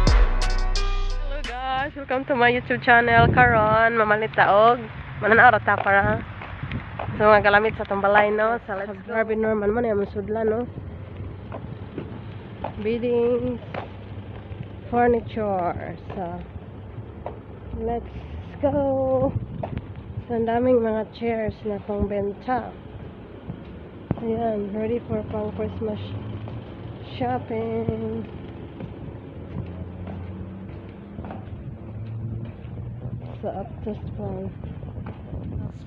Hello guys, welcome to my YouTube channel. Karon mamalit ta og mananaw ra ta para sa mga galamit sa atong balay, no. Sa let's go. Harvey Norman man yung sudlan, no. Beddings, furniture. So let's go. So, ang daming mga chairs na pangbenta. Ayan, ready for pang Christmas shopping. Sa Aptos pa.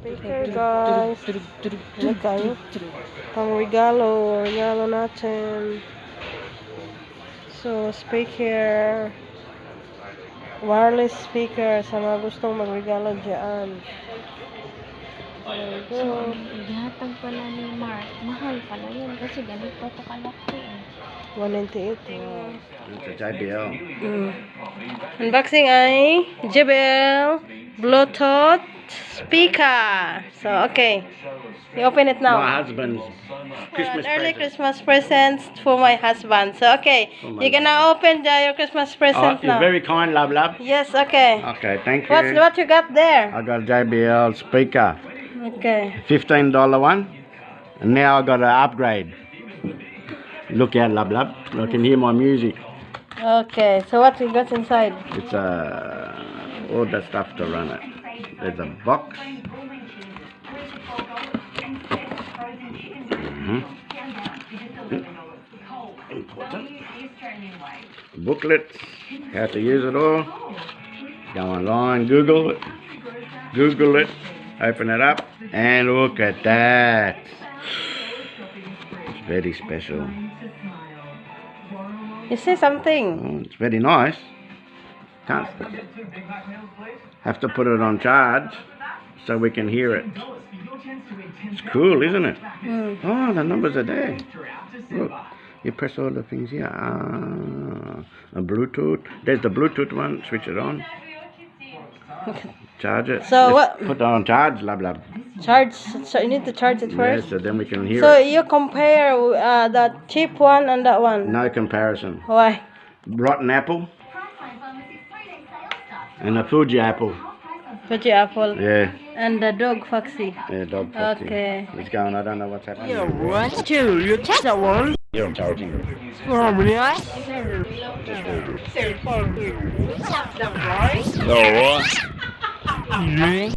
Speaker, guys. Ano kayo? Pang regalo. Regalo natin. So, speaker. Wireless speaker sa mga gustong magregalo dyan. There you So, go. ang ihatag pala ni Mark, mahal pala yun kasi ganito to kalaki eh. 198. Wow. It's a JBL. Unboxing ay JBL Bluetooth speaker. So, okay. You open it now. My husband's Christmas An early present. Christmas presents for my husband. So, okay. Oh my You're gonna open your Christmas Oh, present you're now. very kind, love, love. Yes, okay. Okay, thank you. What you got there? I got a JBL speaker, Okay. $15 one, and now I got an upgrade. Look out, love, love. I can hear my music. Okay. So what you got inside? It's all the stuff to run it. There's a box. Important. Booklets, how to use it all. Go online, Google it. Google it. Open it up, and look at that. It's very special. You say something. Oh, it's very nice. Can't have to put it on charge so we can hear it. It's cool, isn't it? Mm. Oh, the numbers are there. Look, you press all the things here. Ah, a Bluetooth. There's the Bluetooth one. Switch it on. Charge it. So Just what- Put it on charge, love, love. Charge. So you need to charge it Yeah, first. so then we can hear So it. you compare the cheap one and that one. No comparison. Why? Rotten apple and a Fuji apple. Fuji apple Yeah, and the dog Foxy. Yeah, dog Foxy. Okay. It's going. I don't know what's happening. One, two, you take that one. You're charging. Four, No. Three.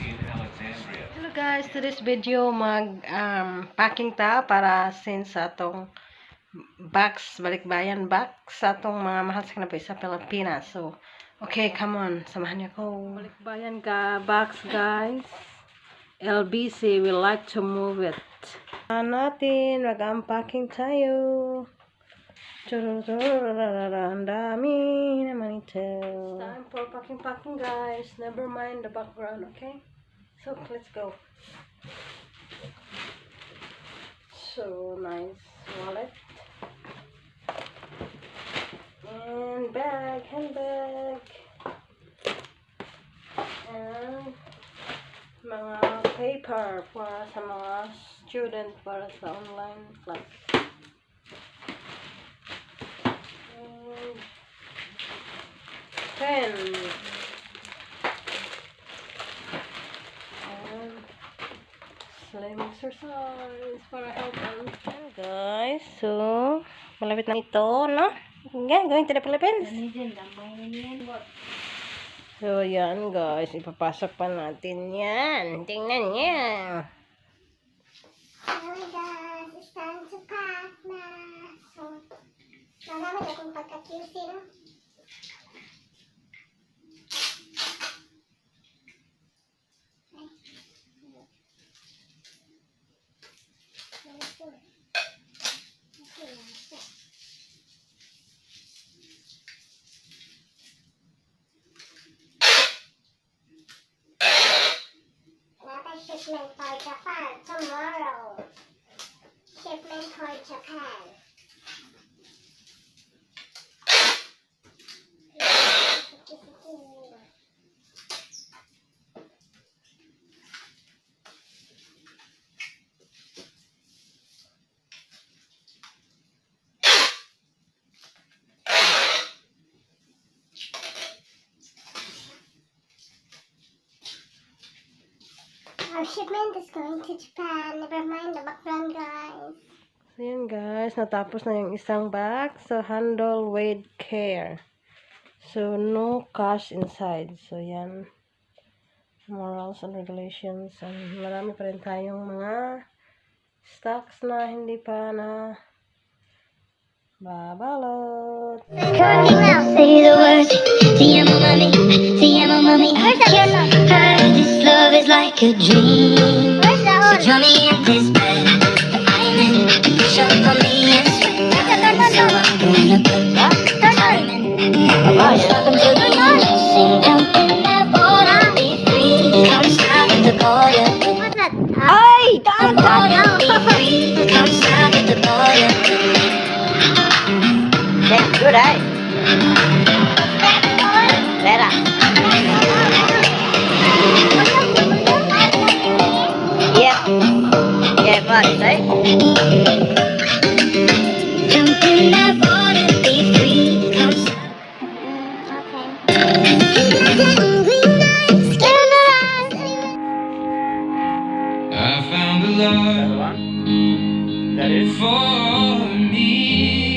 Hello guys, to this video mag packing ta para since sa atong box, balikbayan box sa atong mga mahal sa kinabuhi sa Pilipinas. So, okay, come on, samahan niyo ko. Balikbayan ka box, guys. LBC, we like to move it. Natin, mag-unpacking tayo. Ang dami naman ito. It's time for packing, packing, guys. Never mind the background, okay? So, let's go. So, nice wallet. And bag, handbag. And mga paper para sa mga student para sa online class. And pen. And slim exercise para help on. Guys, so malapit na ito, no? Yeah, going to the Philippines. Ganyan, gamay na niyan. So, yan guys. Ipapasok pa natin yan. Tingnan niya. Hello guys, it's time to pack na. So, nalaman akong pagka-QC, no? Ay. Ganito. Okay lang siya. Another shipment for Japan tomorrow. Shipment for Japan. Shipment is going to Japan. Never mind the background, guys. So, yan guys. Natapos na yung isang box. So, handle with care. So, no cash inside. So, yan. Morals and regulations. And marami pa rin tayong mga stocks na hindi pa na babalot. Say the words, te amo, mami, te amo, mami. I kiss her. This love is like a dream. Where's the So hole? join me in this bed that I'm in. Push up on me and sweat. So I'm gonna put the time in. Stop until the angels sing. Jump in that water, be free. Come stop at the border. What's that? Ay, I wanna be free. Come stop at the border with me. Good, ay. Pera. Yeah. Yeah, what, eh? Jump in that water, be free. Come stop. Okay. Green lights, get on the rise. I found a love That one? That is? For me.